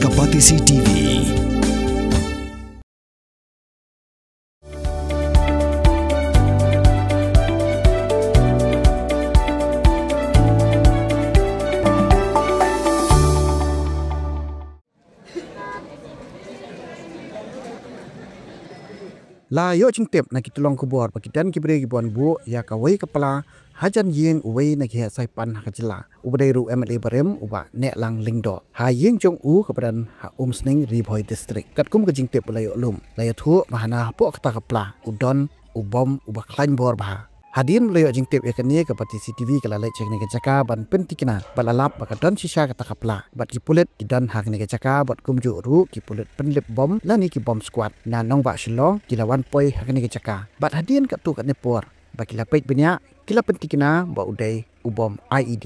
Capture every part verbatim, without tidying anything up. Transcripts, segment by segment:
Ka Batesi T V. La ïoh jingtip na ki tyllong khubor ba ki don ki briew kiban buh ïa kawei ka pla hajan ïing uwei na ki heh saipan ha ka jylla, uba dei ruh u M L A barim u Bah Nehlang Lyngdoh. Ha ïing jong u kaba don ha Umsning, Ri Bhoi District. Katkum ka jingtip ba la ïoh lum, la ïathuh ba hana hapoh kata ka pla u don u bom uba khlaiñ bor bha. Hadien ba la ïoh jingtip ïa kane, ka Batesi T V ka la leit sha kane ka jaka ban pyntikna bad la lap ba ka don shisha kata ka pla. Bad ki pulit ki don ha kane ka jaka bad kumjuh ruh ki pulit pynlip bom lane ki bomb squad na nongbah Shillong ki la wan poi ha kane ka jaka. Bad hadien katto katne por ba ki la peit bniah, ki la pyntikna ba u dei u bom I E D.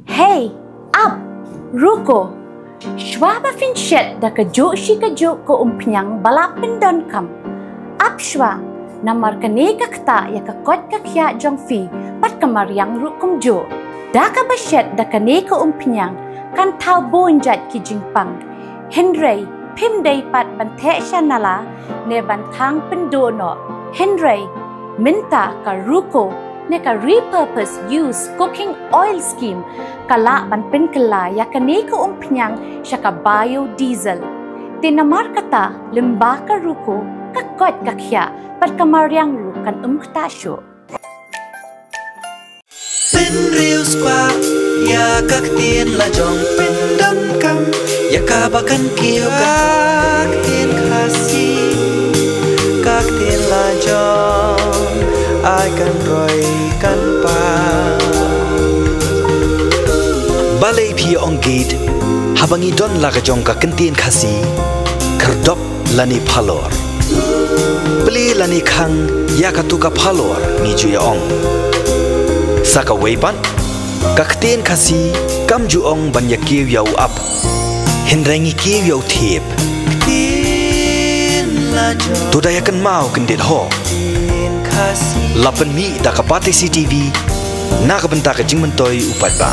Hey, ap, ruko. Shwa ba phin shet da kajuh shi kajuh ka umphniang ba la pyndonkam, ap shwa, namar kane ka ktah ïa ka koit ka khiah jong phi bad ka mariang ruh kumjuh. Da kaba shet da kane ka umphniang kan thaw bun jait ki jingpang. Hynrei phim dei pat ban theh sha nala ne ban thang pynduh noh. Hynrei mynta ka ruko ne ka repurpose use cooking oil scheme ka lah ban pynkylla ïa kane ka umphniang sha ka biodiesel. Te namar kata, lyngba ka ruko, ka koit ka khiah bad ka mariang ruh kan ym ktah shuh. Pynriewspah ïa ka ktien la jong, pyndonkam ïa kaba kan kiew ka ktien Khasi, ka ktien la jong, ai kan roi kan pang. Balei phi ong gate haba ngi don la ka jong ka ktien Khasi? Khyrdop lane phalor, plie lane khang ïa katu ka phalor, ngi ju ïa ong. Sa kawei pat, ka ktien Khasi kam ju ong ban ïa kiew ïa u ap, hynrei ngi kiew ïa u thiep. To da ïa kynmaw kyndit ho. La pynmih da ka Batesi T V na ka bynta ka jingmyntoi u paidbah.